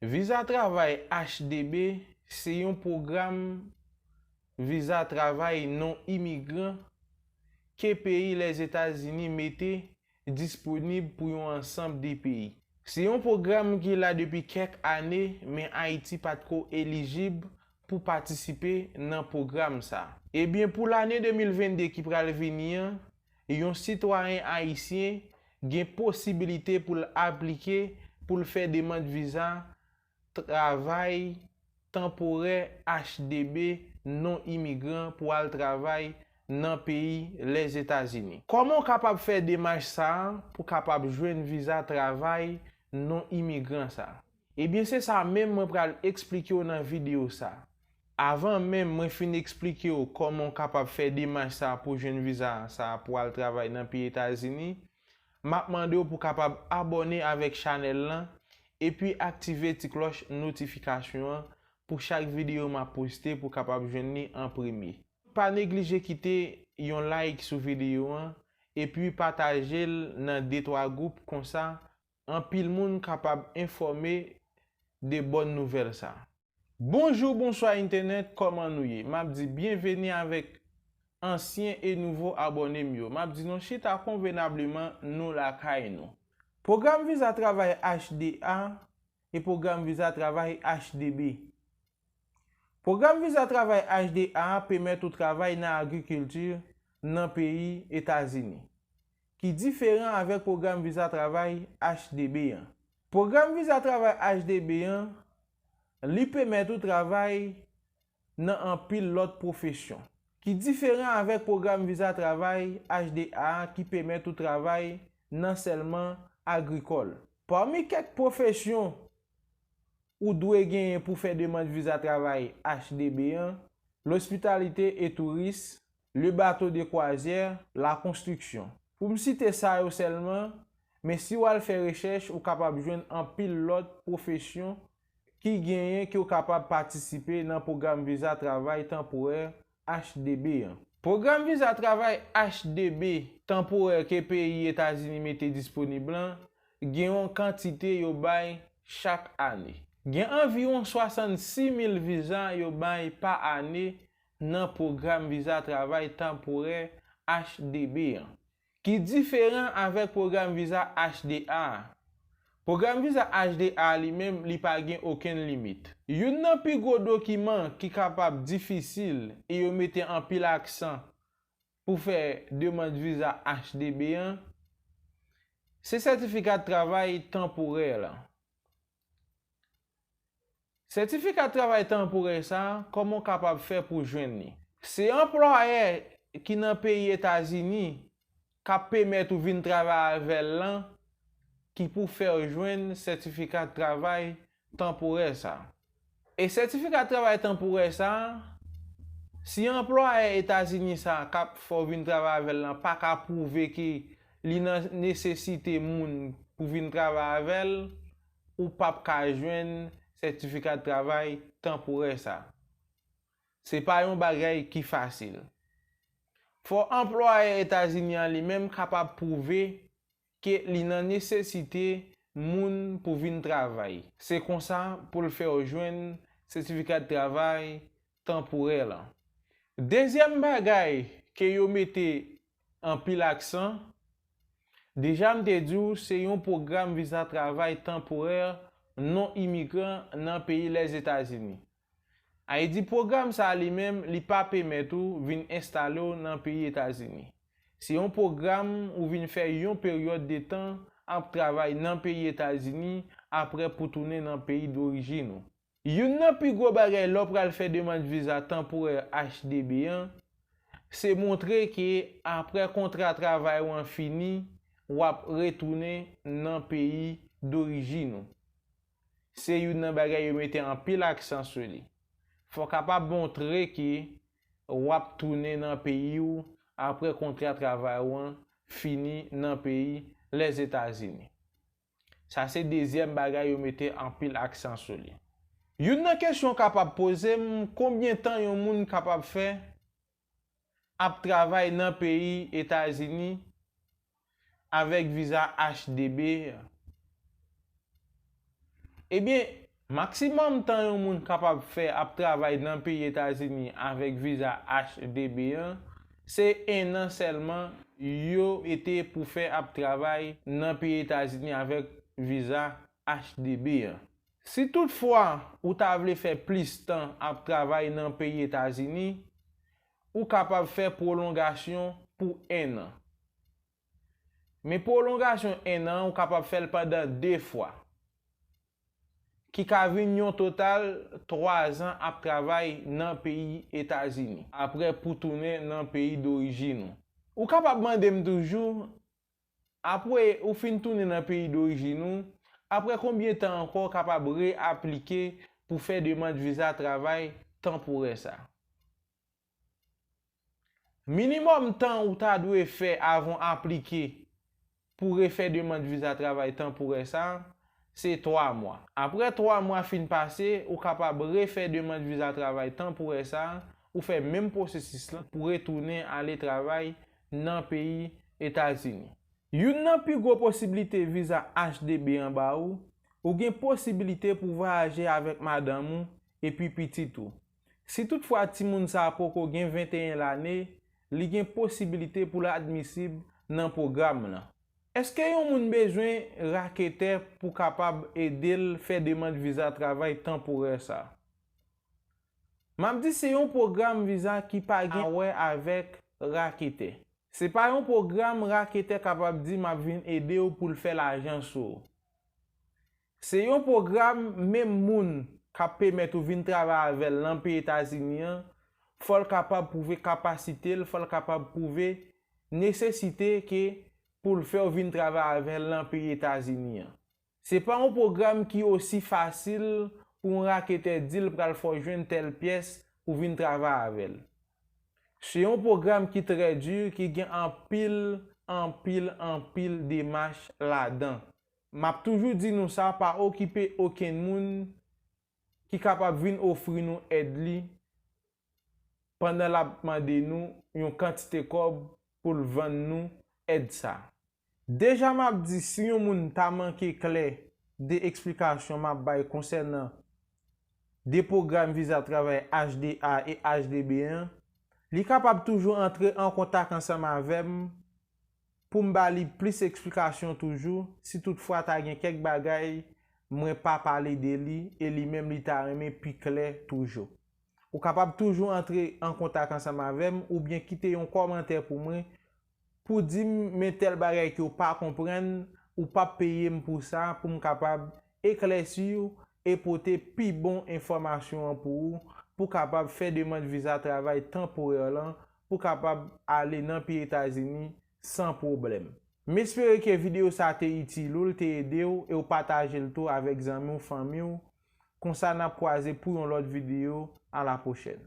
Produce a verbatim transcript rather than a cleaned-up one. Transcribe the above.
Viza travay H deux B se yon pwogram viza travay non imigran ke peyi Lèzetazini mete disponib pou yon ansanm de peyi. Se yon pwogram ki la depi kèk ane, men Ayiti pa t ko elijib pou patisipe nan pwogram sa. Ebyen, pou lane de mil venn de ki pral vini an, yon sitwayen ayisyen gen posibilite pou l aplike pou l fè demann viza travay tanporè H deux B non imigran pou al travay nan peyi Lèzetazini. Kòman w kapab fè demach sa a pou kapab jwenn viza travay non imigran sa a? Ebyen, se sa menm mwen pral eksplike w nan videyo sa a. Avan menm mwen fin eksplike w kòman w kapab fè demach sa a pou jwenn viza sa a pou al travay nan peyi Etazini, m ap mande w pou w kapab abòne avèk chanèl lan epi aktive ti klòch notifikasyon an pou chak videyo m ap poste pou w kapab jwenn li an premye. Pa neglije kite yon like sou videyo an epi pataje l nan de twa gwoup, konsa anpil moun kapab enfòme de bòn nouvèl sa. Bonjou, bonswa entènèt, kòman nou ye? M ap di byenveni avèk ansyen e nouvo abòne m yo. M ap di nou chita konvenableman nou lakay nou. Pwogram viza travay H deux A e pwogram viza travay H deux B. Pwogram viza travay H deux A pèmèt ou travay nan agrikilti nan peyi Etazini, ki diferan avèk pwogram viza travay H deux B an. Pwogram viza travay H deux B an, li pèmèt ou travay nan anpil lòt pwofesyon, ki diferan avèk pwogram viza travay H deux A ki pèmèt ou travay nan sèlman agrikòl. Pami kèk pwofesyon ou dwe genyen pou fè demann viza travay H deux B an, lospitalite e touris, le bato de kwazyè, lakonstriksyon. Pou m site sa yo sèlman, men si w al fè rechèch, ou kapab jwenn anpil lòt pwofesyon ki genyen ke w kapab patisipe nan pwogram viza travay tanporè H deux B an. Pwogram viza travay H deux B tanporè ke peyi Etazini mete disponib lan gen yon kantite yo bay chak ane. Gen anviwon swasannsis mil viza yo bay pa ane nan pwogram viza travay tanporè H deux B an, ki diferan avèk pwogram viza H deux A a. Pwogram viza H deux A li menm, li pa gen okenn limit. Youn nan pi gwo dokiman ki kapab difisil e yo mete anpil aksan pou fè demann viza H deux B an, se sètifika travay tanporè lan. Sètifika travay tanporè sa a, kòman w kapab fè pou jwenn li? Se anplwayè ki nan peyi Etazini k ap pèmèt ou vin travay avè l lan ki pou fè w jwenn sètifika travay tanporè sa a. E sètifika travay tanporè sa a, si anplwayè Etazini sa a k ap fè w vin travay avè l lan pa ka pwouve ke li nan nesesite moun pou vin travay avè l, ou p ap ka jwenn sètifika travay tanporè sa. Se pa yon bagay ki fasil. Fò anplwayè Etazini an li menm kapab pwouve ke li nan nesesite moun pou vin travay. Se konsa pou l fè w jwenn sètifika travay tanporè lan. Dezyèm bagay ke yo mete anpil aksan, deja m te di w, se yon pwogram viza travay tanporè non imigran nan peyi Lèzetazini. Sa vle di pwogram sa a li menm, li pa pèmèt ou vin enstale w nan peyi Etazini. Se yon pwogram ou vin fè yon peryòd de tan ap travay nan peyi Etazini, apre pou tounen nan peyi dorijin ou. Youn nan pi gwo bagay lè w pral fè demann viza tanporè H deux B an, se montre ke apre kontra travay ou an fini, w ap retounen nan peyi dorijin ou. Se youn nan bagay yo mete anpil aksan sou li. Fò w kapab montre ke w ap tounen nan peyi w apre kontra travay ou an fini nan peyi Lèzetazini. Sa se dezyèm bagay yo mete anpil aksan sou li. Youn nan kesyon w kapab poze m, konbyen tan yon moun kapab fè ap travay nan peyi Etazini avèk viza H deux B an? Ebyen, Maksimòm tan yon moun kapab fè ap travay nan peyi Etazini avèk viza H D B an, se en an sèlman yo ete pou fè ap travay nan peyi Etazini avèk viza H D B an. Si toutfwa ou ta vle fè plis tan ap travay nan peyi Etazini, ou kapab fè pwolongasyon pou en an. Men pwolongasyon en an, ou kapab fè l pandan de fwa, ki ka vin yon total twa zan ap travay nan peyi Etazini, apre pou tounen nan peyi dorijin ou. Ou kapab mande m toujou, apre ou fin tounen nan peyi dorijin ou, apre konbyen tan ankò w kapab reaplike pou fè demann viza travay tanporè sa? Minimòm tan ou ta dwe fè avan w aplike pou refè demann viza travay tanporè sa, se twa mwa. Apre twa mwa fin pase, ou kapab refè demann viza travay tanporè sa, ou fè menm pwosesis lan pou retounen ale travay nan peyi Etazini. Youn nan pi gwo posiblite viza H D B an ba ou, ou gen posiblite pou vwayaje avèk madanm ou epi pitit ou. Si toutfwa timoun sa a poko gen venteyen lane, li gen posiblite pou l admisib nan pwogram lan. Èske yon moun bezwen raketè pou kapab ede l fè demann viza travay tanporè sa? M ap di se yon pwogram viza ki pa gen a wè avèk raketè. Se pa yon pwogram raketè kapab di m ap vin ede w pou l fè lajan sou ou. Se yon pwogram menm moun k ap pèmèt ou vin travay avè l nan peyi Etazini an, fò l kapab pwouve kapasite l, fò l kapab pwouve nesesite ke pou l fè w vin travay avè l nan peyi Etazini an. Se pa yon pwogram ki osi fasil pou yon raketè di l pral fè w jwenn tèl pyès pou vin travay avè l. Se yon pwogram ki trè di, ki gen anpil, anpil, anpil demach ladan. M ap toujou di nou sa, pa okipe okenn moun ki kapab vin ofri nou èd li pandan l ap mande nou yon kantite kòb pou l vann nou èd sa. Deja m ap di, si yon moun ta manke klè de eksplikasyon m ap bay konsènan de pwogram viza travay H D A e H D B an, li kapab toujou antre an kontak ansanm avè m pou m ba li plis eksplikasyon toujou, si toutfwa ta gen kèk bagay mwen pa pale de li e li menm li ta renmen pi klè toujou. Ou kapab toujou antre an kontak ansanm avè m oubyen kite yon kòmantè pou mwen pou di m men tèl bagay ke w pa konprann, ou p ap peye m pou sa, pou m kapab eklèsi w e pote pi bon enfòmasyon an pou ou, pou w kapab fè demann viza travay tanporè lan, pou w kapab ale nan peyi Etazini san pwoblèm. M espere ke videyo sa te itil ou, l te ede w e w pataje l tou avèk zanmi w, fanmi w. Konsa n ap kwaze pou yon lòt videyo. A la pwochèn.